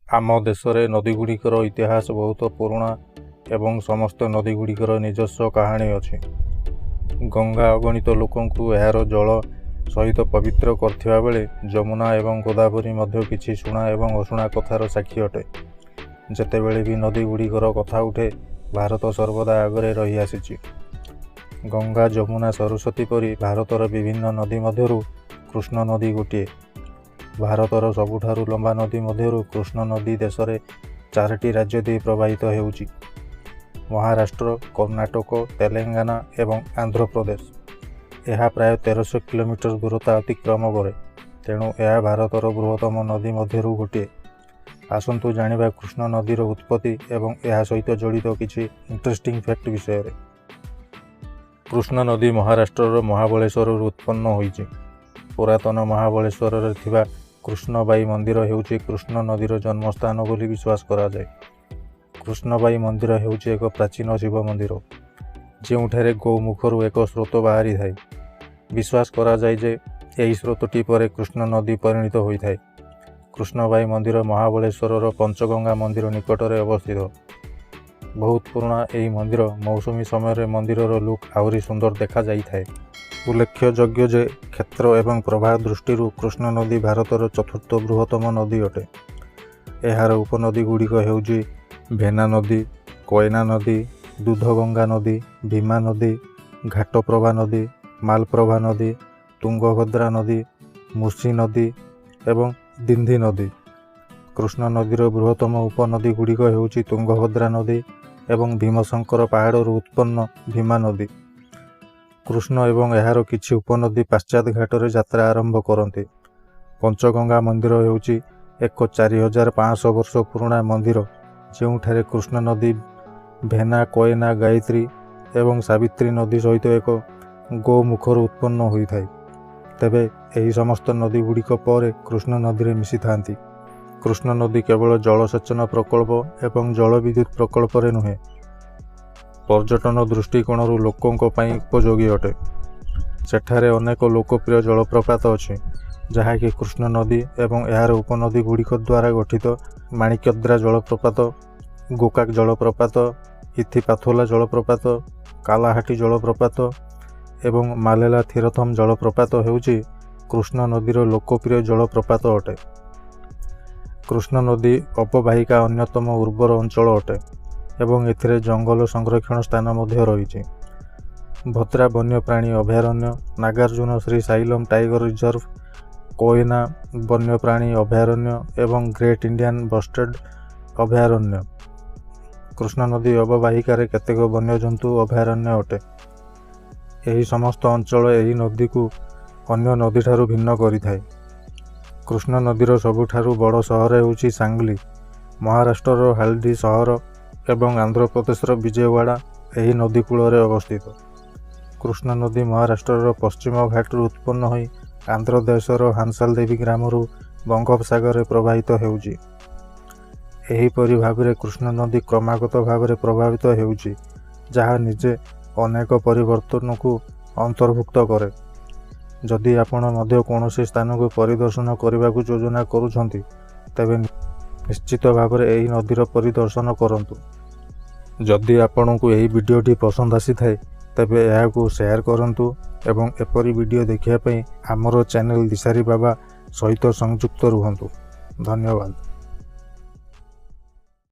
ଆମ ଦେଶରେ ନଦୀଗୁଡ଼ିକର ଇତିହାସ ବହୁତ ପୁରୁଣା ଏବଂ ସମସ୍ତ ନଦୀଗୁଡ଼ିକର ନିଜସ୍ୱ କାହାଣୀ ଅଛି। ଗଙ୍ଗା ଅଗଣିତ ଲୋକଙ୍କୁ ଏହାର ଜଳ ସହିତ ପବିତ୍ର କରିଥିବାବେଳେ ଯମୁନା ଏବଂ ଗୋଦାବରୀ ମଧ୍ୟ କିଛି ଶୁଣା ଏବଂ ଅଶୁଣା କଥାର ସାକ୍ଷୀ ଅଟେ। ଯେତେବେଳେ ବି ନଦୀଗୁଡ଼ିକର କଥା ଉଠେ, ଭାରତ ସର୍ବଦା ଆଗରେ ରହିଆସିଛି। ଗଙ୍ଗା, ଯମୁନା, ସରସ୍ୱତୀ ପରି ଭାରତର ବିଭିନ୍ନ ନଦୀ ମଧ୍ୟରୁ କୃଷ୍ଣ ନଦୀ ଗୋଟିଏ। ଭାରତର ସବୁଠାରୁ ଲମ୍ବା ନଦୀ ମଧ୍ୟରୁ କୃଷ୍ଣ ନଦୀ ଦେଶରେ ଚାରିଟି ରାଜ୍ୟ ଦେଇ ପ୍ରବାହିତ ହେଉଛି: ମହାରାଷ୍ଟ୍ର, କର୍ଣ୍ଣାଟକ, ତେଲେଙ୍ଗାନା ଏବଂ ଆନ୍ଧ୍ରପ୍ରଦେଶ। ଏହା ପ୍ରାୟ 1300 କିଲୋମିଟର ଦୂରତା ଅତିକ୍ରମ କରେ, ତେଣୁ ଏହା ଭାରତର ବୃହତ୍ତମ ନଦୀ ମଧ୍ୟରୁ ଗୋଟିଏ। ଆସନ୍ତୁ ଜାଣିବା କୃଷ୍ଣ ନଦୀର ଉତ୍ପତ୍ତି ଏବଂ ଏହା ସହିତ ଜଡ଼ିତ କିଛି ଇଣ୍ଟରେଷ୍ଟିଂ ଫ୍ୟାକ୍ଟ ବିଷୟରେ। କୃଷ୍ଣ ନଦୀ ମହାରାଷ୍ଟ୍ରର ମହାବଳେଶ୍ୱରରୁ ଉତ୍ପନ୍ନ ହୋଇଛି। ପୁରାତନ ମହାବଳେଶ୍ୱରରେ ଥିବା କୃଷ୍ଣବାଇ ମନ୍ଦିର ହେଉଛି କୃଷ୍ଣ ନଦୀର ଜନ୍ମସ୍ଥାନ ବୋଲି ବିଶ୍ୱାସ କରାଯାଏ। କୃଷ୍ଣବାଇ ମନ୍ଦିର ହେଉଛି ଏକ ପ୍ରାଚୀନ ଶିବ ମନ୍ଦିର, ଯେଉଁଠାରେ ଗୋମୁଖରୁ ଏକ ସ୍ରୋତ ବାହାରିଥାଏ। ବିଶ୍ୱାସ କରାଯାଏ ଯେ ଏହି ସ୍ରୋତଟି ପରେ କୃଷ୍ଣ ନଦୀ ପରିଣତ ହୋଇଥାଏ। କୃଷ୍ଣବାଇ ମନ୍ଦିର ମହାବଳେଶ୍ୱରର ପଞ୍ଚଗଙ୍ଗା ମନ୍ଦିର ନିକଟରେ ଅବସ୍ଥିତ। ବହୁତ ପୁରୁଣା ଏହି ମନ୍ଦିର ମୌସୁମୀ ସମୟରେ ମନ୍ଦିରର ଲୁକ୍ ଆହୁରି ସୁନ୍ଦର ଦେଖାଯାଇଥାଏ। ଉଲ୍ଲେଖଯୋଗ୍ୟ ଯେ କ୍ଷେତ୍ର ଏବଂ ପ୍ରବାହ ଦୃଷ୍ଟିରୁ କୃଷ୍ଣ ନଦୀ ଭାରତର ଚତୁର୍ଥ ବୃହତ୍ତମ ନଦୀ ଅଟେ। ଏହାର ଉପନଦୀଗୁଡ଼ିକ ହେଉଛି ଭେନା ନଦୀ, କୋୟନା ନଦୀ, ଦୁଧଗଙ୍ଗା ନଦୀ, ଭୀମା ନଦୀ, ଘାଟପ୍ରଭା ନଦୀ, ମାଲପ୍ରଭା ନଦୀ, ତୁଙ୍ଗଭଦ୍ରା ନଦୀ, ମୁସି ନଦୀ ଏବଂ ଦିନ୍ଧି ନଦୀ। କୃଷ୍ଣ ନଦୀର ବୃହତ୍ତମ ଉପନଦୀଗୁଡ଼ିକ ହେଉଛି ତୁଙ୍ଗଭଦ୍ରା ନଦୀ ଏବଂ ଭୀମଶଙ୍କର ପାହାଡ଼ରୁ ଉତ୍ପନ୍ନ ଭୀମା ନଦୀ। କୃଷ୍ଣ ଏବଂ ଏହାର କିଛି ଉପନଦୀ ପଶ୍ଚାତ ଘାଟରେ ଯାତ୍ରା ଆରମ୍ଭ କରନ୍ତି। ପଞ୍ଚଗଙ୍ଗା ମନ୍ଦିର ହେଉଛି ଏକ 4500 ବର୍ଷ ପୁରୁଣା ମନ୍ଦିର, ଯେଉଁଠାରେ କୃଷ୍ଣ ନଦୀ ଭେନା, କୋୟନା, ଗାୟତ୍ରୀ ଏବଂ ସାବିତ୍ରୀ ନଦୀ ସହିତ ଏକ ଗୋମୁଖରୁ ଉତ୍ପନ୍ନ ହୋଇଥାଏ। ତେବେ ଏହି ସମସ୍ତ ନଦୀଗୁଡ଼ିକ ପରେ କୃଷ୍ଣ ନଦୀରେ ମିଶିଥାନ୍ତି। କୃଷ୍ଣ ନଦୀ କେବଳ ଜଳସେଚନ ପ୍ରକଳ୍ପ ଏବଂ ଜଳବିଦ୍ୟୁତ ପ୍ରକଳ୍ପରେ ନୁହେଁ, ପର୍ଯ୍ୟଟନ ଦୃଷ୍ଟିକୋଣରୁ ଲୋକଙ୍କ ପାଇଁ ଉପଯୋଗୀ ଅଟେ। ସେଠାରେ ଅନେକ ଲୋକପ୍ରିୟ ଜଳପ୍ରପାତ ଅଛି, ଯାହାକି କୃଷ୍ଣ ନଦୀ ଏବଂ ଏହାର ଉପନଦୀଗୁଡ଼ିକ ଦ୍ୱାରା ଗଠିତ। ମାଣିକ୍ୟଦ୍ରା ଜଳପ୍ରପାତ, ଗୋକାକ ଜଳପ୍ରପାତ, ଇଥିପାଥୋଲା ଜଳପ୍ରପାତ, କାଲାହାଟି ଜଳପ୍ରପାତ ଏବଂ ମାଲେଲା ଥିରଥମ ଜଳପ୍ରପାତ ହେଉଛି କୃଷ୍ଣ ନଦୀର ଲୋକପ୍ରିୟ ଜଳପ୍ରପାତ ଅଟେ। କୃଷ୍ଣ ନଦୀ ଅବବାହିକା ଅନ୍ୟତମ ଉର୍ବର ଅଞ୍ଚଳ ଅଟେ ଏବଂ ଏଥିରେ ଜଙ୍ଗଲ ସଂରକ୍ଷଣ ସ୍ଥାନ ମଧ୍ୟ ରହିଛି। ଭଦ୍ରା ବନ୍ୟପ୍ରାଣୀ ଅଭୟାରଣ୍ୟ, ନାଗାର୍ଜୁନ ଶ୍ରୀ ସାଇଲମ ଟାଇଗର ରିଜର୍ଭ, କୋୟନା ବନ୍ୟପ୍ରାଣୀ ଅଭୟାରଣ୍ୟ ଏବଂ ଗ୍ରେଟ୍ ଇଣ୍ଡିଆନ୍ ବଷ୍ଟର୍ଡ ଅଭୟାରଣ୍ୟ କୃଷ୍ଣ ନଦୀ ଅବବାହିକାରେ କେତେକ ବନ୍ୟଜନ୍ତୁ ଅଭୟାରଣ୍ୟ ଅଟେ। ଏହି ସମସ୍ତ ଅଞ୍ଚଳ ଏହି ନଦୀକୁ ଅନ୍ୟ ନଦୀଠାରୁ ଭିନ୍ନ କରିଥାଏ। କୃଷ୍ଣ ନଦୀର ସବୁଠାରୁ ବଡ଼ ସହର ହେଉଛି ସାଙ୍ଗଲି। ମହାରାଷ୍ଟ୍ରର ହାଲଡି ସହର ଏବଂ ଆନ୍ଧ୍ରପ୍ରଦେଶର ବିଜୟୱାଡ଼ା ଏହି ନଦୀ କୂଳରେ ଅବସ୍ଥିତ। କୃଷ୍ଣ ନଦୀ ମହାରାଷ୍ଟ୍ରର ପଶ୍ଚିମ ଘାଟରୁ ଉତ୍ପନ୍ନ ହୋଇ ଆନ୍ଧ୍ରଦେଶର ହାନସାଲଦେବୀ ଗ୍ରାମରୁ ବଙ୍ଗୋପସାଗରରେ ପ୍ରବାହିତ ହେଉଛି। ଏହିପରି ଭାବରେ କୃଷ୍ଣ ନଦୀ କ୍ରମାଗତ ଭାବରେ ପ୍ରଭାବିତ ହେଉଛି, ଯାହା ନିଜେ ଅନେକ ପରିବର୍ତ୍ତନକୁ ଅନ୍ତର୍ଭୁକ୍ତ କରେ। ଯଦି ଆପଣ ମଧ୍ୟ କୌଣସି ସ୍ଥାନକୁ ପରିଦର୍ଶନ କରିବାକୁ ଯୋଜନା କରୁଛନ୍ତି, ତେବେ ନିଶ୍ଚିତ ଭାବରେ ଏହି ନଦୀର ପରିଦର୍ଶନ କରନ୍ତୁ। ଯଦି ଆପଣଙ୍କୁ ଏହି ଭିଡ଼ିଓଟି ପସନ୍ଦ ଆସିଥାଏ, ତେବେ ଏହାକୁ ସେୟାର କରନ୍ତୁ ଏବଂ ଏପରି ଭିଡ଼ିଓ ଦେଖିବା ପାଇଁ ଆମର ଚ୍ୟାନେଲ ଦିଶାରୀ ବାବା ସହିତ ସଂଯୁକ୍ତ ରୁହନ୍ତୁ। ଧନ୍ୟବାଦ।